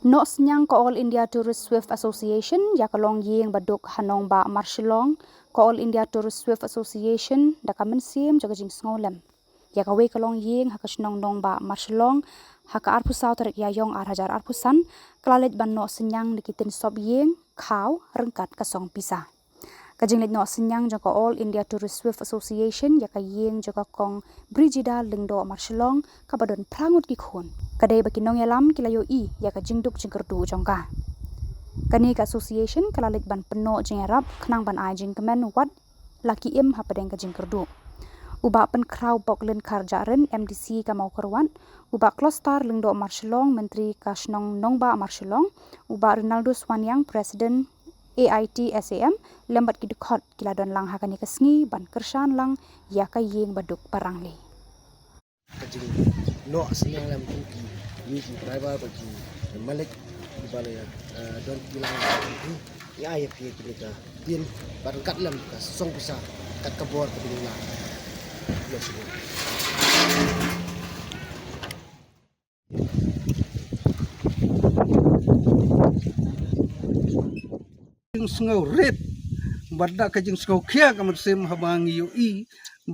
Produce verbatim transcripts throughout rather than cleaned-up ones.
Noh synñiang ka All India Tourist Swift Association ïa ka longïing ba duk ha nongbah Marshillong. Ka All India Tourist Swift Association da ka mynsiem jong ka jingsngewlem ïa kawei ka longïing ha ka shnong nongbah Marshillong ha ka arphew saw tarik Ïaiong ar hajar arphew san, ka la leit ban noh synñiang da ki tynsop ïing, khaw ryngkat ka song pisa. Ka jingleit noh synñiang jong ka All India Tourist Swift Association ïa ka ïing jong ka Kong Brigida Lyngdoh Marshillong, kaba don phra ngut ki khun, ka dei ba ki nongïalam ki la ïohi ïa ka jingduk jingkyrduh jong ka. Kane ka association ka la leit ban pynnoh jingïarap khnang ban ai jingkmen wat la ki im hapdeng ka jingkyrduh. U Bah Pynkhraw Boklin Kharjahrin, M D C ka Mawkyrwat, u Bah Klostar Lyngdoh Marshillong, Myntri ka shnong nongbah Marshillong, u Bah Ronaldus Wanniang, President A I T S A M, lem bad ki dkhot ki la don lang ha kane ka sngi ban kyrshan lang ïa ka ïing ba duk ba rangli. Ka jingnoh synñiang lem ki, ki, ki driver bad ki malik, kiba la, eh, don ki lang ki, ki ai ïa phi kine ka tin bad kat lem ka song pisa kat ka bor ka ding la. Ïa sini. Jingsngew rit bad da ka jingsngew khia ka mynsiem haba ngi ïohi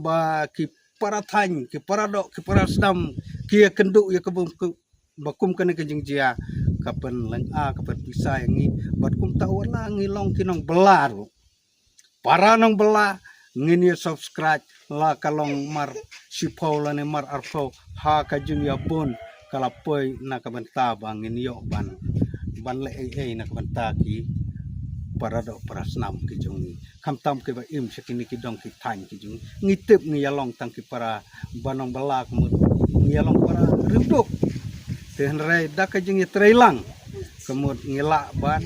ba ki para thaiñ, ki para doh, ki para snam ki ïakynduh ïa ka bym ku, ba kum kane ka jingjia ka pynlynga, ka pynpisa ïa ngi. Bad kumta wat la ngi long ki nongbylla ruh, para nongbylla, ngin ïa subscribe la ka long mar shiphew lane mar arphew ha ka jingïabun, ka la poi na ka bynta ba ngin ïoh ban, ban leh ei ei na ka bynta ki para doh para snam ki jong ngi. Khamtam kiba im sha kine ki dong ki thaiñ ki jong ngi. Ngi tip ngi ïalong tang ki para ba nongbylla, ka mut ngi ïalong para riewduk. Te hynrei da ka jingïatrei lang, ka mut ngi lah ban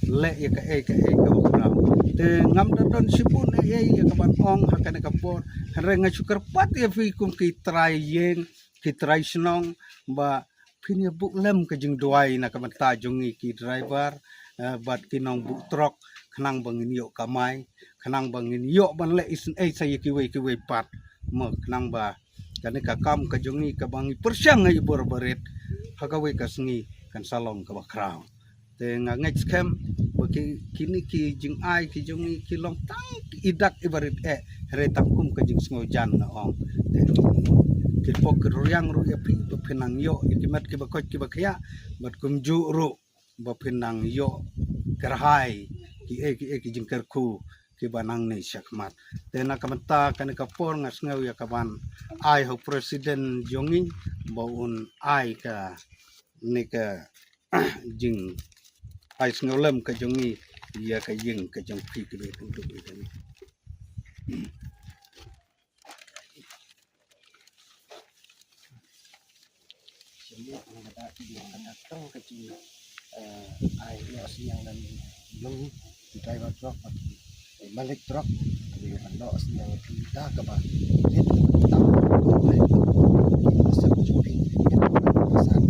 leh ïa kaei kaei kaba khraw. Te ngam da don shibun ei ei ïa kaban ong ha kane ka por, hynrei nga shu kyrpad ïa phi kum ki trai ïing, ki trai shnong, ba phin ïa buh lem ka jingduwai na ka bynta jong ngi ki driver, eh, bad ki nongbuh trok, khnang ba ngin ïoh kamai, khnang ba ngin ïoh ban leh isynei sa ïa kiwei kiwei pat. Mo, khnang ba kane ka kam ka jong ngi kaba ngi pyrshang ïa i bor barit ha kawei ka sngi kan sa long kaba khraw. Te nga ngeit skhem ba ki, kine ki jingai ki jong ngi ki long tang i dak i barit eh, hynrei tang kum ka jingsngewjan nga ong. Te ki pok ki ruriang ruh ïa phi ba phin nang ïoh ïa ki met kiba koit kiba khiah, bad kumjuh ruh ba phin nang ïoh kyrhai kiei kiei ki jingkyrkhu kiba nangne shakhmat. Te na ka bynta kane ka por nga sngew ïa kaban ai ha u president jong ngi ba un ai kane ka jingai sngewlem ka jong ngi ïa ka ïing ka jong phi kiba ïakynduh ïa kane. Sha mut nga da ki dei ka da tang ka jing, eh, ai noh synñiang lem ki driver truck bad ki malik truck, ki dei ban noh synñiang ïa phi da kaba rit tam. Ki ba sep jong phi ki ba san